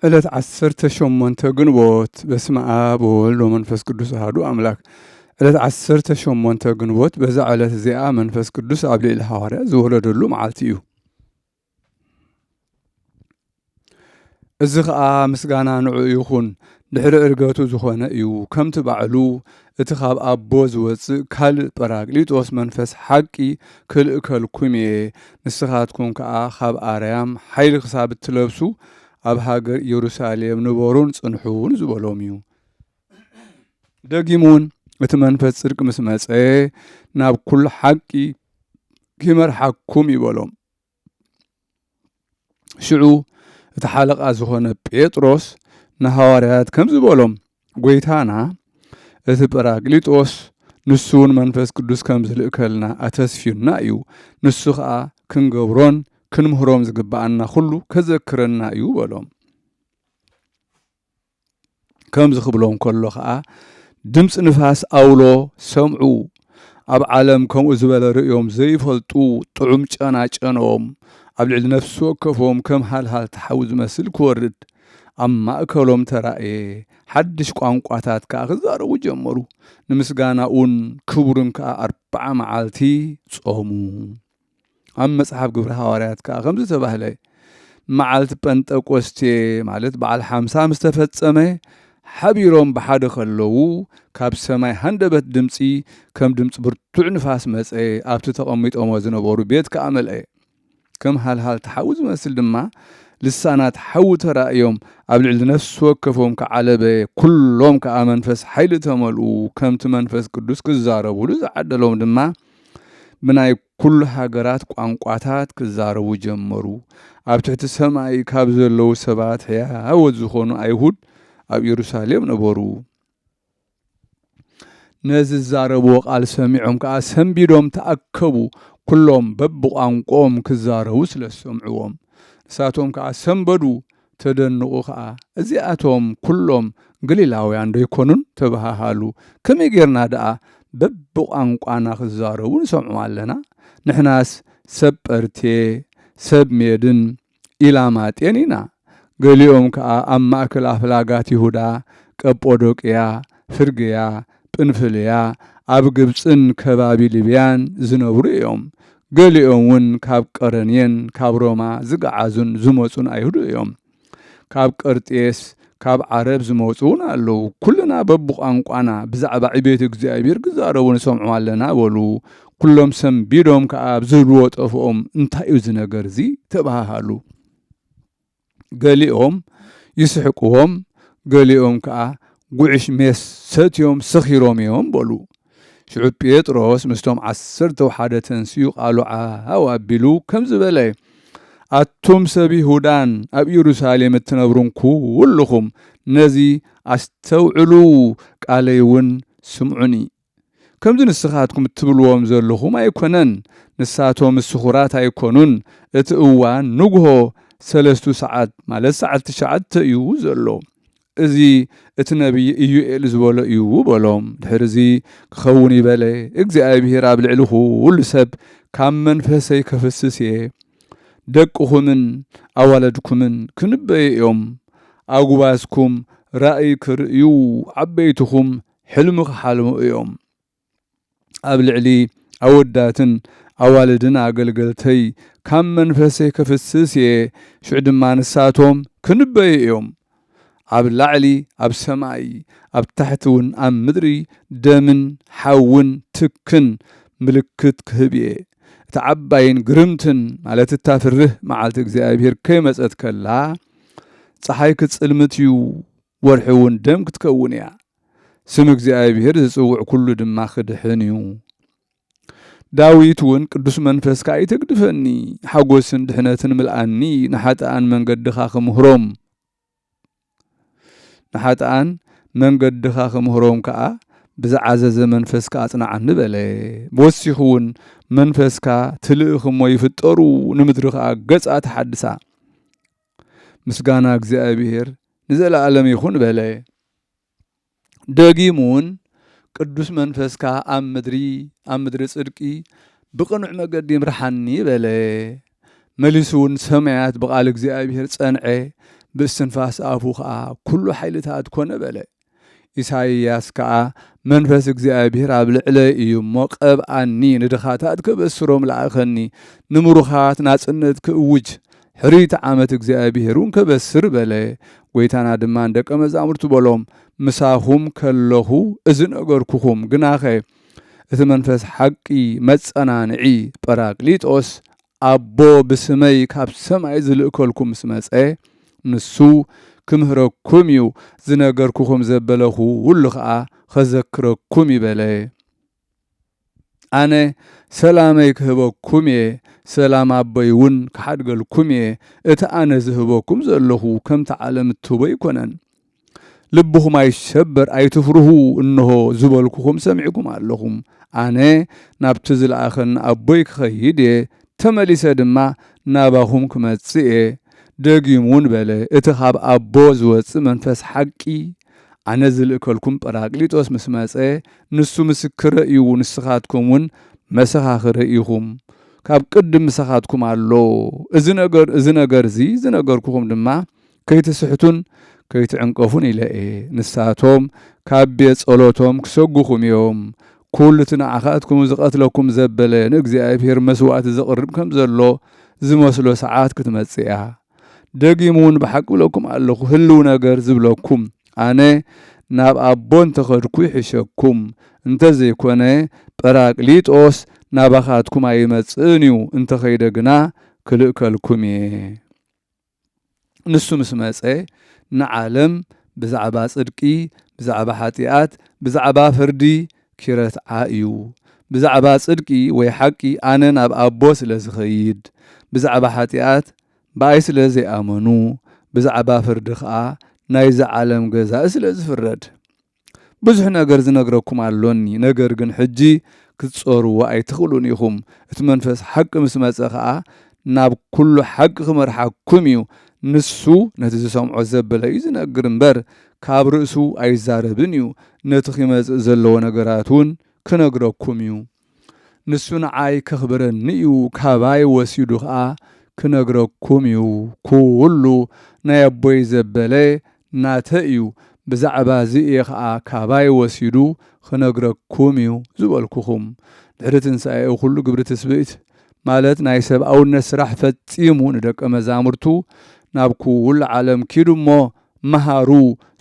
ዕለት ዓሰርተ ሸሞንተ ግንቦት። በስመ ኣብ ወወልድ ወመንፈስ ቅዱስ ኣሐዱ ኣምላክ። ዕለት ዓሰርተ ሸሞንተ ግንቦት፣ በዛ ዕለት እዚኣ መንፈስ ቅዱስ ኣብ ልዕሊ ሃዋርያት ዝወረደሉ መዓልቲ እዩ። እዚ ኸኣ ምስጋና ንዕኡ ይኹን፣ ድሕሪ ዕርገቱ ዝኾነ እዩ። ከምቲ ባዕሉ እቲ ካብ ኣቦ ዝወጽእ ካልእ ጳራቅሊጦስ መንፈስ ሓቂ ክልእከልኩም እየ፣ ንስኻትኩም ከኣ ካብ ኣርያም ሓይሊ ክሳብ እትለብሱ ኣብ ሃገር ኢየሩሳሌም ንበሩን ጽንሑን ዝበሎም እዩ። ደጊሙ እውን እቲ መንፈስ ጽድቂ ምስ መጸ ናብ ኩሉ ሓቂ ኪመርሓኩም ይበሎም። ሽዑ እቲ ሓለቓ ዝኾነ ጴጥሮስ ንሃዋርያት ከምዚ በሎም፣ ጎይታና እቲ ጳራቅሊጦስ ንሱ እውን መንፈስ ቅዱስ ከም ዝልእከልና ኣተስፊዩና እዩ። ንሱ ኸኣ ክንገብሮን ክንምህሮም ዝግብኣና ኩሉ ከዘክረና እዩ በሎም። ከምዚ ክብሎም ከሎ ኸኣ ድምፂ ንፋስ ኣውሎ ሰምዑ። ኣብ ዓለም ከምኡ ዝበለ ርእዮም ዘይፈልጡ ጥዑም ጨና ጨነዎም። ኣብ ልዕሊ ነፍሲ ወከፎም ከም ሃልሃልቲ ሓዊ ዝመስል ክወርድ ኣብ ማእከሎም ተራእየ። ሓድሽ ቋንቋታት ከኣ ክዛረቡ ጀመሩ። ንምስጋናኡን ክብሩን ከኣ ኣርብዓ መዓልቲ ጾሙ። ኣብ መጽሓፍ ግብሪ ሃዋርያት ከኣ ከምዚ ተባህለ፣ መዓልቲ ጴንጠቆስቴ ማለት በዓል ሓምሳ ምስ ተፈጸመ፣ ሓቢሮም ብሓደ ከለዉ፣ ካብ ሰማይ ሃንደበት ድምጺ ከም ድምጺ ብርቱዕ ንፋስ መጸ፣ ኣብቲ ተቐሚጦሞ ዝነበሩ ቤት ከኣ መልአ። ከም ሃልሃልቲ ሓዊ ዝመስል ድማ ልሳናት ሓዊ ተራእዮም፣ ኣብ ልዕሊ ነፍሲ ወከፎም ከዓለበ፣ ኩሎም ከኣ መንፈስ ሓይሊ ተመልኡ፣ ከምቲ መንፈስ ቅዱስ ክዛረቡሉ ዝዓደሎም ድማ ብናይ ኩሉ ሃገራት ቋንቋታት ክዛረቡ ጀመሩ። ኣብ ትሕቲ ሰማይ ካብ ዘለዉ ሰባት ሕያወት ዝኾኑ ኣይሁድ ኣብ ኢየሩሳሌም ነበሩ። ነዚ ዝዛረብዎ ቃል ሰሚዖም ከኣ ሰንቢዶም ተኣከቡ። ኩሎም በብቋንቋኦም ክዛረቡ ስለ ዝሰምዕዎም። ንሳቶም ከኣ ሰንበዱ፣ ተደንቑ ከኣ። እዚኣቶም ኩሎም ገሊላውያን ዶ ኣይኮኑን? ተበሃሃሉ። ከመይ ጌርና ደኣ በብቋንቋና ክዛረቡ ንሰምዖም ኣለና? ንሕናስ ሰብ ጳርቴ፣ ሰብ ሜድን ኢላማጤን ኢና። ገሊኦም ከኣ ኣብ ማእከል ኣፍላጋት ይሁዳ፣ ቀጶዶቅያ፣ ፍርግያ፣ ጵንፍልያ፣ ኣብ ግብጽን ከባቢ ሊብያን ዝነብሩ እዮም። ገሊኦም እውን ካብ ቀረንየን ካብ ሮማ ዝገዓዙን ዝመጹን ኣይሁድ እዮም። ካብ ቀርጤስ፣ ካብ ዓረብ ዝመጹ እውን ኣለዉ። ኩልና በብቋንቋና ብዛዕባ ዕቤት እግዚኣብሔር ክዛረቡ ንሰምዖም ኣለና በሉ። ኩሎም ሰንቢዶም ከኣ ኣብ ዝብልዎ ጠፍኦም፣ እንታይ እዩ እዚ ነገር እዚ? ተበሃሃሉ። ገሊኦም ይስሕቅዎም፣ ገሊኦም ከኣ ጉዕሽ ሜስ ሰትዮም ሰኺሮም እዮም በሉ። ሽዑ ጴጥሮስ ምስቶም ዓሰርተው ሓደ ተንሲኡ ቃሉ ዓው ኣቢሉ ከምዚ በለ፣ ኣቱም ሰብ ይሁዳን ኣብ ኢየሩሳሌም እትነብሩን ኩልኹም ነዚ ኣስተውዕሉ፣ ቃለይ እውን ስምዑኒ። ከምዚ ንስኻትኩም እትብልዎም ዘለኹም ኣይኮነን። ንሳቶም ስኹራት ኣይኮኑን። እቲ እዋን ንግሆ ሰለስቱ ሰዓት ማለት ሰዓት ትሽዓተ እዩ ዘሎ። እዚ እቲ ነቢይ ኢዩኤል ዝበሎ እዩ በሎም። ድሕሪ እዚ ክኸውን ይበለ እግዚኣብሔር ኣብ ልዕሊ ኩሉ ሰብ ካብ መንፈሰይ ከፍስስ እየ። ደቅኹምን ኣዋልድኩምን ክንበዩ እዮም። ኣጉባዝኩም ራእይ ክርእዩ፣ ዓበይትኹም ሕልሚ ክሓልሙ እዮም። ኣብ ልዕሊ ኣወዳትን ኣዋልድን ኣገልገልተይ ካብ መንፈሰይ ከፍስስ እየ። ሽዑ ድማ ንሳቶም ክንበዩ እዮም። ኣብ ላዕሊ ኣብ ሰማይ፣ ኣብ ታሕቲ እውን ኣብ ምድሪ ደምን ሓውን ትክን ምልክት ክህብ እየ። እታ ዓባይን ግርምትን፣ ማለት እታ ፍርህ መዓልቲ እግዚኣብሔር ከይመጸት ከላ፣ ጸሓይ ክጽልምት እዩ፣ ወርሒ እውን ደም ክትከውን እያ። ስም እግዚኣብሔር ዝጽውዕ ኩሉ ድማ ክድሕን እዩ። ዳዊት እውን ቅዱስ መንፈስካ ኣይተግድፈኒ፣ ሓጎስን ድሕነትን ምልኣኒ፣ ንሓጥኣን መንገድኻ ክምህሮም፣ ንሓጥኣን መንገድኻ ክምህሮም ከኣ ብዝዓዘዘ መንፈስካ ኣጽንዓኒ በለ። ወሲኹ እውን መንፈስካ ትልእኽ እሞ ይፍጠሩ፣ ንምድሪ ከኣ ገጻ ትሓድሳ። ምስጋና እግዚኣብሔር ንዘለኣለም ይኹን በለ። ደጊሙ እውን ቅዱስ መንፈስካ ኣብ ምድሪ፣ ኣብ ምድሪ ጽድቂ ብቕኑዕ መገዲ ይምርሓኒ በለ። መሊሱ እውን ሰማያት ብቓል እግዚኣብሔር ጸንዐ፣ ብእስትንፋስ ኣፉ ኸኣ ኩሉ ሓይልታት ኮነ በለ። ኢሳይያስ ከኣ፣ መንፈስ እግዚኣብሔር ኣብ ልዕለይ እዩ እሞ፣ ቀብኣኒ፣ ንድኻታት ከበስሮም ለኣኸኒ፣ ንምሩኻት ናጽነት ክእውጅ፣ ሕርይቲ ዓመት እግዚኣብሔር እውን ከበስር በለ። ጐይታና ድማ ንደቀ መዛሙርቱ በሎም፣ ምሳኹም ከለኹ እዚ ነገርኩኹም፣ ግናኸ እቲ መንፈስ ሓቂ መጸናንዒ ጳራቅሊጦስ ኣቦ ብስመይ ካብ ሰማይ ዝልእከልኩም ምስ መጸ፣ ንሱ ክምህረኩም እዩ፣ ዝነገርኩኹም ዘበለ ኹሉ ኸኣ ኸዘክረኩም እዩ በለ። ኣነ ሰላመይ ክህበኩም እየ፣ ሰላም ኣቦይ እውን ክሓድገልኩም እየ። እቲ ኣነ ዝህበኩም ዘለኹ ከምቲ ዓለም እትህቦ ኣይኮነን። ልብኹም ኣይሸበር፣ ኣይትፍርሁ፣ እንሆ ዝበልኩኹም ሰሚዕኩም ኣለኹም። ኣነ ናብቲ ዝለኣኸኒ ኣቦይ ክኸይድ እየ፣ ተመሊሰ ድማ ናባኹም ክመጽእ እየ። ደጊሙ እውን በለ፣ እቲ ካብ ኣቦ ዝወጽእ መንፈስ ሓቂ፣ ኣነ ዝልእከልኩም ጳራቅሊጦስ ምስ መጸ፣ ንሱ ምስክረ እዩ፣ ንስኻትኩም እውን መሰኻኽረ ኢኹም። ካብ ቅድም ምሳኻትኩም ኣሎ። እዚ ነገር፣ እዚ ነገር እዚ ዝነገርኩኹም ድማ ከይትስሕቱን ከይትዕንቀፉን ኢለ እየ። ንሳቶም ካብ ቤት ጸሎቶም ክሰጉኹም እዮም። ኩሉ እቲ ንዓኻትኩም ዝቐትለኩም ዘበለ ንእግዚኣብሔር መስዋዕቲ ዘቕርብ ከም ዘሎ ዝመስሎ ሰዓት ክትመጽእ እያ። ደጊሙ እውን ብሓቂ እብለኩም ኣለኹ፣ ህልው ነገር ዝብለኩም፣ ኣነ ናብ ኣቦ እንተኸድኩ ይሕሸኩም። እንተዘይኮነ፣ ጳራቅሊጦስ ናባኻትኩም ኣይመጽእን እዩ፣ እንተኸይደ ግና ክልእከልኩም እየ። ንሱ ምስ መጸ፣ ንዓለም ብዛዕባ ጽድቂ፣ ብዛዕባ ሓጢኣት፣ ብዛዕባ ፍርዲ ኪረትዓ እዩ። ብዛዕባ ጽድቂ ወይ ሓቂ ኣነ ናብ ኣቦ ስለ ዝኸይድ፣ ብዛዕባ ሓጢኣት ብኣይ ስለ ዘይኣመኑ፣ ብዛዕባ ፍርዲ ኸኣ ናይዚ ዓለም ገዛኢ ስለ ዝፍረድ። ብዙሕ ነገር ዝነግረኩም ኣሎኒ፣ ነገር ግን ሕጂ ክትጾርዎ ኣይትኽእሉን ኢኹም። እቲ መንፈስ ሓቂ ምስ መጸ ኸኣ ናብ ኩሉ ሓቂ ክመርሓኩም እዩ። ንሱ ነቲ ዝሰምዖ ዘበለ እዩ ዝነግር እምበር፣ ካብ ርእሱ ኣይዛረብን እዩ። ነቲ ኺመጽእ ዘለዎ ነገራት እውን ክነግረኩም እዩ። ንሱ ንዓይ ከኽብረኒ እዩ፣ ካባይ ወሲዱ ኸኣ ክነግረኩም እዩ። ኩሉ ናይ ኣቦይ ዘበለ ናተይ እዩ። ብዛዕባ እዚ እየ ኸኣ ካባይ ወሲዱ ኽነግረኩም እዩ ዝበልኩኹም። ድሕሪ ትንሳኤኡ ኹሉ ግብሪ ትስብእት፣ ማለት ናይ ሰብኣውነት ስራሕ ፈጺሙ ንደቀ መዛሙርቱ፣ ናብ ኩሉ ዓለም ኪዱ እሞ መሃሩ፣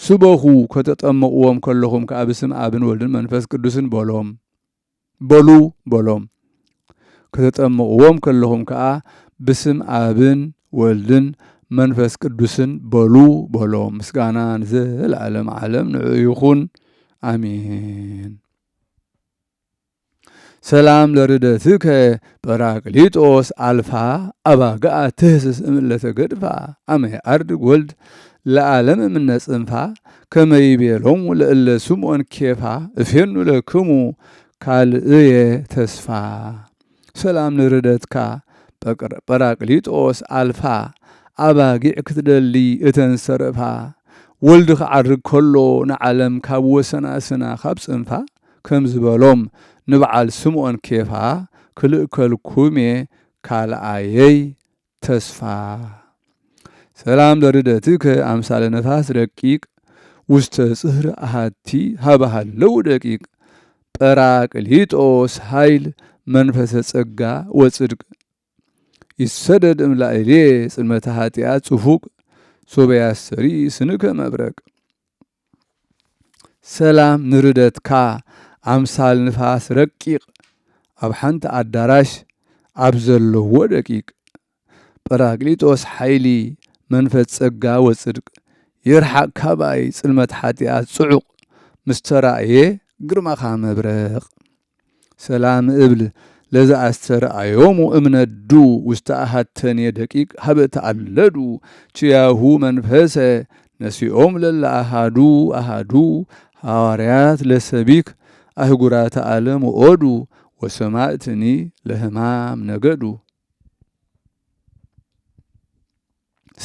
ስበኹ፣ ከተጠምቕዎም ከለኹም ከኣ ብስም ኣብን ወልድን መንፈስ ቅዱስን በሎም። በሉ በሎም። ከተጠምቕዎም ከለኹም ከኣ ብስም ኣብን ወልድን መንፈስ ቅዱስን በሉ በሎም። ምስጋና ንዘለዓለም ዓለም ንዕኡ ይኹን። ኣሜን። ሰላም ለርደትከ ጳራቅሊጦስ ኣልፋ፣ ኣባግዓ ትህስስ እምለተ ገድፋ፣ ኣመ ኣርድግ ወልድ ለዓለም እምነ ጽንፋ፣ ከመ ይቤሎም ለእለ ስምዖን ኬፋ፣ እፌኑ ለክሙ ካልእየ ተስፋ። ሰላም ንርደትካ ጳራቅሊጦስ ኣልፋ፣ ኣባጊዕ ክትደሊ እተን ዝተረፋ፣ ወልዲ ክዓርግ ከሎ ንዓለም ካብ ወሰናስና ካብ ጽንፋ፣ ከም ዝበሎም ንበዓል ስምዖን ኬፋ ክልእከልኩም እየ ካልኣየይ ተስፋ። ሰላም ለርደትከ ኣምሳለ ነፋስ ረቂቅ ውስተ ጽህር ኣሃቲ ሃበ ሃለው ደቂቅ ጳራቅሊጦስ ኃይል መንፈሰ ጸጋ ወጽድቅ ይሰደድ እምላእሌ ጽልመተ ኃጢኣት ጽፉቅ ሶበ ያስተሪ ስንከ መብረቅ። ሰላም ንርደትካ ኣምሳል ንፋስ ረቂቕ ኣብ ሓንቲ ኣዳራሽ ኣብ ዘለዎ ደቂቕ። ጳራቅሊጦስ ሓይሊ መንፈስ ጸጋ ወጽድቅ ይርሓቕ ካባይ ጽልመት ሓጢኣት ጽዑቕ ምስ ተራእየ ግርማኻ መብረቕ። ሰላም እብል ለዘኣስተርኣዮሙ እምነዱ ውስተ ኣሃተኔ ደቂቅ ሀበ ተኣለዱ ችያሁ መንፈሰ ነሲኦም ለለኣሃዱ ኣሃዱ ሃዋርያት ለሰቢክ ኣህጉራተ ዓለም ወኦዱ ወሰማእትኒ ለህማም ነገዱ።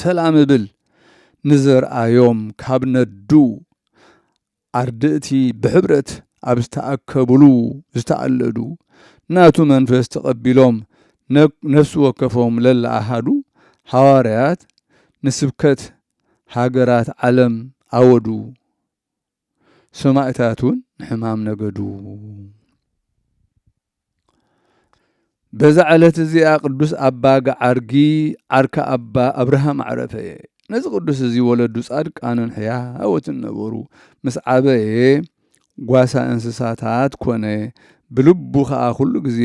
ሰላም እብል ንዘርኣዮም ካብ ነዱ ኣርድእቲ ብሕብረት ኣብ ዝተኣከብሉ ዝተኣለዱ ናቱ መንፈስ ተቐቢሎም ነፍሲ ወከፎም ለለኣሃዱ ሃዋርያት ንስብከት ሃገራት ዓለም ኣወዱ። ሰማእታት እውን ንሕማም ነገዱ። በዛ ዕለት እዚኣ ቅዱስ ኣባ ገዓርጊ ዓርካ ኣባ ኣብርሃም ዓረፈ። ነዚ ቅዱስ እዚ ወለዱ ጻድቃንን ሕያዎትን ነበሩ። ምስ ዓበየ ጓሳ እንስሳታት ኮነ። ብልቡ ኸኣ ኩሉ ግዜ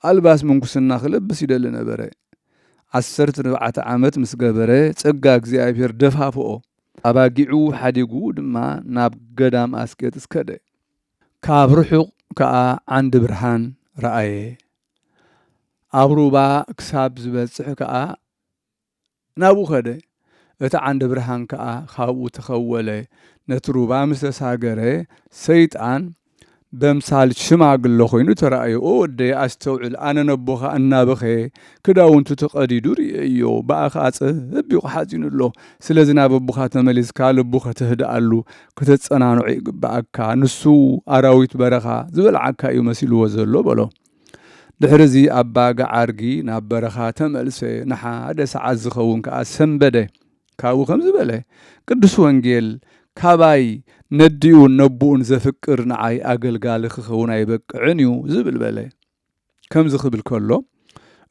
ኣልባስ ምንኩስና ክለብስ ይደሊ ነበረ። ዓሰርተ ኣርባዕተ ዓመት ምስ ገበረ ጸጋ እግዚኣብሔር ደፋፍኦ። ኣባጊዑ ሓዲጉ ድማ ናብ ገዳም ኣስቄጥስ ከደ። ካብ ርሑቕ ከኣ ዓንዲ ብርሃን ረኣየ። ኣብ ሩባ ክሳብ ዝበጽሕ ከኣ ናብኡ ከደ። እቲ ዓንዲ ብርሃን ከኣ ካብኡ ተኸወለ። ነቲ ሩባ ምስ ተሳገረ ሰይጣን በምሳል ሽማግለ ኮይኑ ተራእዮ። "ኦ ወደይ ኣስተውዕል፣ ኣነ ነቦኻ እናበኸየ ክዳውንቱ ተቐዲዱ ርእየዮ፣ ብኣ ኸኣ ጸቢቑ ሓጺኑ ኣሎ። ስለዚ ናብ ኣቦኻ ተመሊስካ ልቡ ከተህድኣሉ፣ ከተጸናንዖ ይግብኣካ። ንሱ ኣራዊት በረኻ ዝበልዓካ እዩ መሲልዎ ዘሎ" በሎ። ድሕርዚ ኣባ ገዓርጊ ናብ በረኻ ተመልሰ። ንሓደ ሰዓት ዝኸውን ከኣ ሰንበደ። ካብኡ ከምዚ በለ፣ "ቅዱስ ወንጌል ካባይ ነዲኡን ነቦኡን ዘፍቅር ንዓይ ኣገልጋሊ ክኸውን ኣይበቅዕን እዩ" ዝብል በለ። ከምዚ ክብል ከሎ፣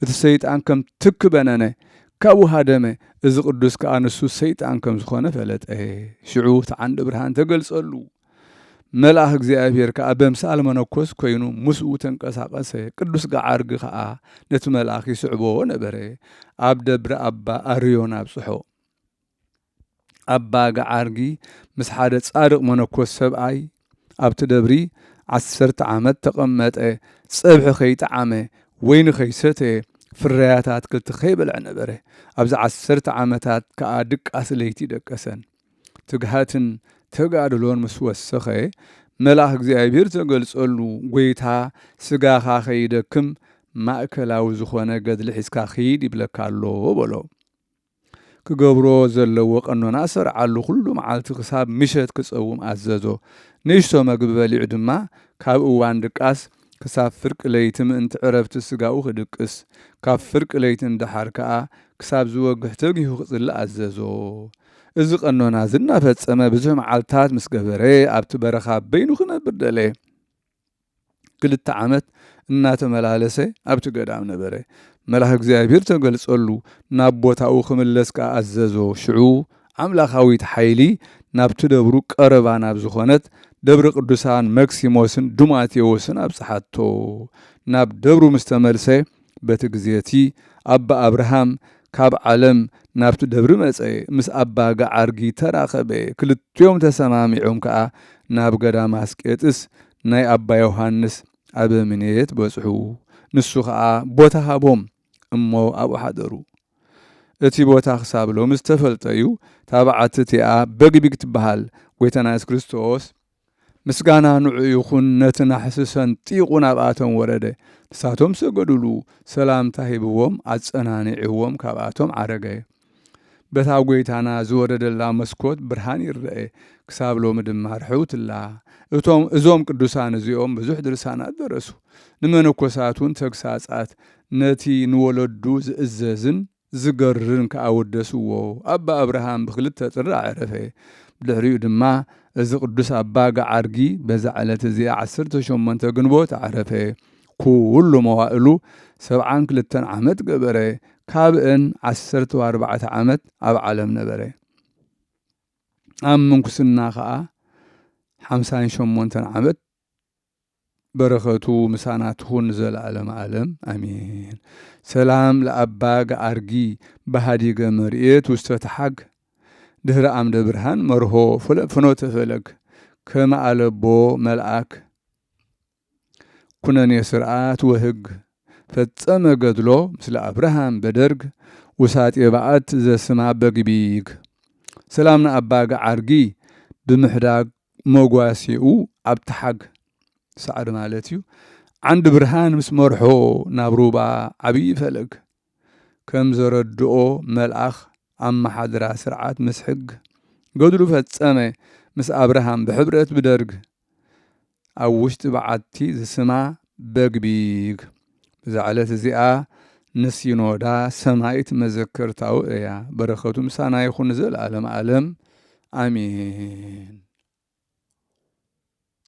እቲ ሰይጣን ከም ትኪ በነነ፣ ካብኡ ሃደመ። እዚ ቅዱስ ከኣ ንሱ ሰይጣን ከም ዝኾነ ፈለጠ። ሽዑ እቲ ዓንዲ ብርሃን ተገልጸሉ። መልኣኽ እግዚኣብሔር ከኣ በምስኣል መነኮስ ኮይኑ ምስኡ ተንቀሳቐሰ። ቅዱስ ገዓርጊ ከኣ ነቲ መልኣኽ ይስዕቦ ነበረ። ኣብ ደብረ ኣባ ኣርዮን ኣብጽሖ። ኣባ ገዓርጊ ምስ ሓደ ጻድቕ መነኮስ ሰብኣይ ኣብቲ ደብሪ ዓሰርተ ዓመት ተቐመጠ። ጸብሒ ከይጠዓመ፣ ወይኒ ከይሰተየ፣ ፍርያት ኣትክልቲ ከይበልዐ ነበረ። ኣብዚ ዓሰርተ ዓመታት ከኣ ድቃስ ለይቲ ደቀሰን። ትግሃትን ተጋድሎን ምስ ወሰኸ፣ መልኣኽ እግዚኣብሔር ተገልጸሉ። "ጐይታ፣ ስጋኻ ከይደክም ማእከላዊ ዝኾነ ገድሊ ሒዝካ ኺድ ይብለካ ኣሎ" በሎ። ክገብሮ ዘለዎ ቀኖና ሰርዓሉ። ኩሉ መዓልቲ ክሳብ ምሸት ክጸውም ኣዘዞ። ንእሽቶ መግቢ በሊዑ ድማ ካብ እዋን ድቃስ ክሳብ ፍርቂ ለይቲ ምእንቲ ዕረፍቲ ስጋኡ ክድቅስ፣ ካብ ፍርቂ ለይቲ ንደሓር ከኣ ክሳብ ዝወግሕ ተጊሁ ክጽሊ ኣዘዞ። እዚ ቀኖና እዚ እናፈጸመ ብዙሕ መዓልታት ምስ ገበረ፣ ኣብቲ በረኻ በይኑ ክነብር ደለየ። ክልተ ዓመት እናተመላለሰ ኣብቲ ገዳም ነበረ። መልኣኽ እግዚኣብሔር ተገልጸሉ፣ ናብ ቦታኡ ክምለስ ከኣ ኣዘዞ። ሽዑ ኣምላኻዊት ሓይሊ ናብቲ ደብሩ ቀረባ ናብ ዝኾነት ደብረ ቅዱሳን መክሲሞስን ዱማቴዎስን ኣብጽሓቶ። ናብ ደብሩ ምስ ተመልሰ፣ በቲ ግዜ እቲ ኣባ ኣብርሃም ካብ ዓለም ናብቲ ደብሪ መጸ። ምስ ኣባ ገዓርጊ ተራኸበ። ክልቲኦም ተሰማሚዖም ከኣ ናብ ገዳም ኣስቄጥስ ናይ ኣባ ዮሃንስ ኣበምኔት በጽሑ። ንሱ ኸኣ ቦታ ሃቦም እሞ ኣብኡ ሓደሩ። እቲ ቦታ ክሳብ ሎሚ ዝተፈልጠ እዩ። እታ በዓቲ እቲኣ በግቢግ ትበሃል። ጐይታና የሱስ ክርስቶስ ምስጋና ንዑ ይኹን፣ ነቲ ናሕሲ ሰንጢቑ ናብኣቶም ወረደ። ንሳቶም ሰገዱሉ፣ ሰላምታ ሂብዎም፣ ኣጸናኒዕዎም ካብኣቶም ዓረገ። በታ ጐይታና ዝወረደላ መስኮት ብርሃን ይረአ፣ ክሳብ ሎሚ ድማ ርሕውትላ። እቶም፣ እዞም ቅዱሳን እዚኦም ብዙሕ ድርሳናት ደረሱ። ንመነኮሳት እውን ተግሳጻት፣ ነቲ ንወለዱ ዝእዘዝን ዝገርርን ከኣ ወደስዎ። ኣባ ኣብርሃም ብክልተ ጥሪ ኣዕረፈ። ብድሕሪኡ ድማ እዚ ቅዱስ ኣባ ገዓርጊ በዛ ዕለት እዚኣ ዓሰርተ ሸሞንተ ግንቦት ኣዕረፈ። ኩሉ መዋእሉ ሰብዓን ክልተን ዓመት ገበረ። ካብእን ዓሰርተ ኣርባዕተ ዓመት ኣብ ዓለም ነበረ። ኣብ ምንኩስና ኸኣ ሓምሳን ሸሞንተን ዓመት። በረኸቱ ምሳና ትኹን ንዘለዓለም ዓለም ኣሜን። ሰላም ለኣባ ገኣርጊ በሃዲገ መርኤት ውስተ ተሓግ ድህረ ኣምደ ብርሃን መርሆ ፍለ-፣ ፍኖተ ፈለግ ከመ ኣለቦ መልኣክ ኩነኔ ስርዓት ወህግ ፈጸመ ገድሎ ምስለ ኣብርሃም በደርግ ውሳጤ በዓት ዘስማ በግቢግ። ሰላም ንኣባ ገዓርጊ ብምሕዳግ መጓሴኡ ኣብ ተሓግ ሳዕሪ ማለት እዩ። ዓንዲ ብርሃን ምስ መርሖ ናብ ሩባ ዓብዪ ፈለግ ከም ዘረድኦ መልኣኽ ኣመሓድራ ስርዓት ምስ ሕግ ገድሉ ፈጸመ ምስ ኣብርሃም ብሕብረት ብደርግ ኣብ ውሽጢ በዓቲ ዝስማ በግቢግ። ብዛ ዕለት እዚኣ ንሲኖዳ ሰማይት መዘከርታኡ እያ። በረኸቱ ምሳና ይኹን ንዘለዓለም ዓለም። ኣሜን።